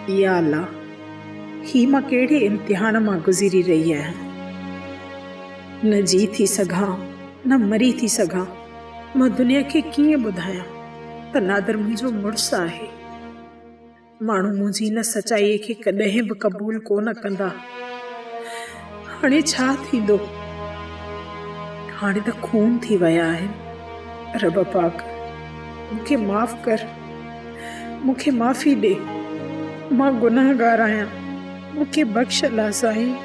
يا الله! هي مان ڪهڙي امتحان مان گذري رهي آهيان. نه جي ٿي سگهان نه مري ٿي سگهان. مان دنيا کي ڪيئن ٻڌايان ته نادر منهنجو مڙس آهي. ماڻهو منهنجي ان سچائيء کي ڪڏهن به قبول ڪو نه ڪندا. هاڻي ڇا ٿيندو؟ هاڻي ته خون ٿي ويا آهن. رب پاڪ مون کي معاف ڪر. مون کي معافي ڏي. مان گنهگار آهيان. مون کي بخش الله سائين.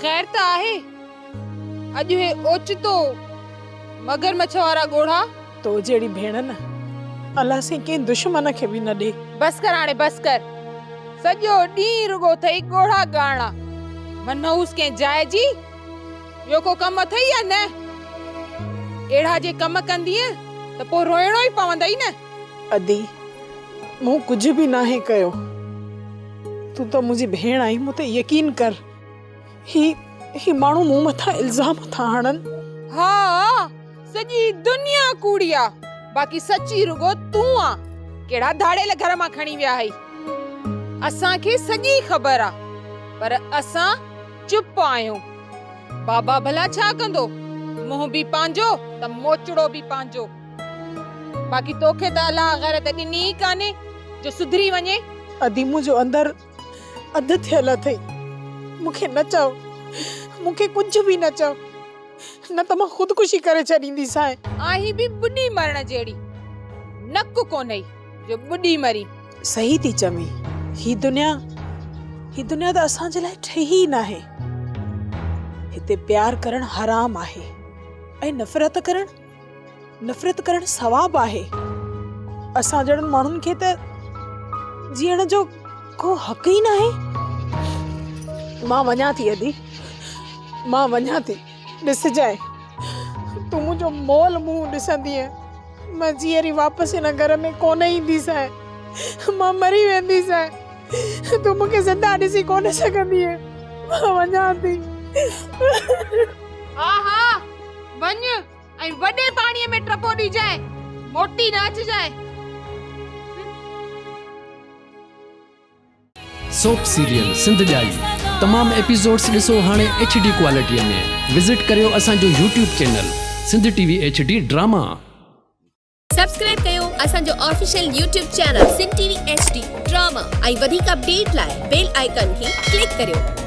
خير ته آهي، اڄ هي اوچتو مگرمڇ وارا ڳوڙها. تو جهڙي ڀيڻ نه الله سائين ڪنهن دشمن کي به نه ڏي. بس ڪر هاڻي بس ڪر. سڄو ڏينهن رڳو اٿئي ڳوڙها ڳاڙڻا. منحوس ڪنهن جاء جي. ٻيو ڪو ڪم اٿئي يا نه؟ اهڙا جي ڪم ڪندينء ته پوء روئڻو ئي پوندئي نه. ادي مون ڪجهه به ناهي ڪيو. تون ته منهنجي ڀيڻ آهين مون تي يقين ڪر. هي هي ماڻهو مون مٿان الزام ٿا هڻن. ها سڄي دنيا ڪوڙي آ باقي سچي رڳو تون آ. ڪهڙا ڌاڙيل گهر مان کڻي ويا هئي. اسان کي سڄي خبر آ پر اسان چپ آهيون. بابا ڀلا ڇا ڪندو؟ منهن به پنهنجو ته موچڙو به پنهنجو. باقي توکي ته الله غيرت ڏني ئي ڪانهي جو سڌري وڃين. ادي منهنجو اندر اڌ ٿيل اٿئي. مون کي نه چئو. مون کي ڪجهه به نه چئو. نه ته مان خودڪشي ڪري ڇڏينديسانء. آهين به ٻڏي مرڻ جهڙي. نڪ ڪونهئي جو ٻڏي مرين. صحيح ٿي چوين. هي دنيا، هي دنيا ته اسان جي لاء ٺهي ئي ناهي. هتي پيار ڪرڻ حرام آهي ۽ نفرت ڪرڻ، نفرت ڪرڻ ثواب آهي. اسان جهڙن ماڻهن کي ته جيئڻ جو ڪو حق ئي ناهي. مان وڃان ٿي ادي، مان وڃان ٿي. ڏسجانء تون منهنجو مول منهن ڏسندينء. مان جيئري واپس هن گهر ۾ ڪونه اينديسانء. مان مري وينديسانء. تون مون کي زنده ڏسي ڪونه سگهندينء. مان وڃان ٿي. ها ها وڃ ۽ وڏي پاڻيء ۾ ٽپو ڏجانء، موٽي نه اچجانء. سوپ سيريل سنڌ ڄائي تمام ايپيسوڊس ڏسو هاڻي ايڇ ڊي ڪوالٽي ۾ وزٽ ڪريو اسان جو YouTube channel Sindh T V H D drama. Subscribe ڪيو اسان جو official YouTube channel Sindh T V H D drama ۽ وڌيڪ اپڊيٽ لاء بيل آئيڪان کي ڪلڪ ڪريو.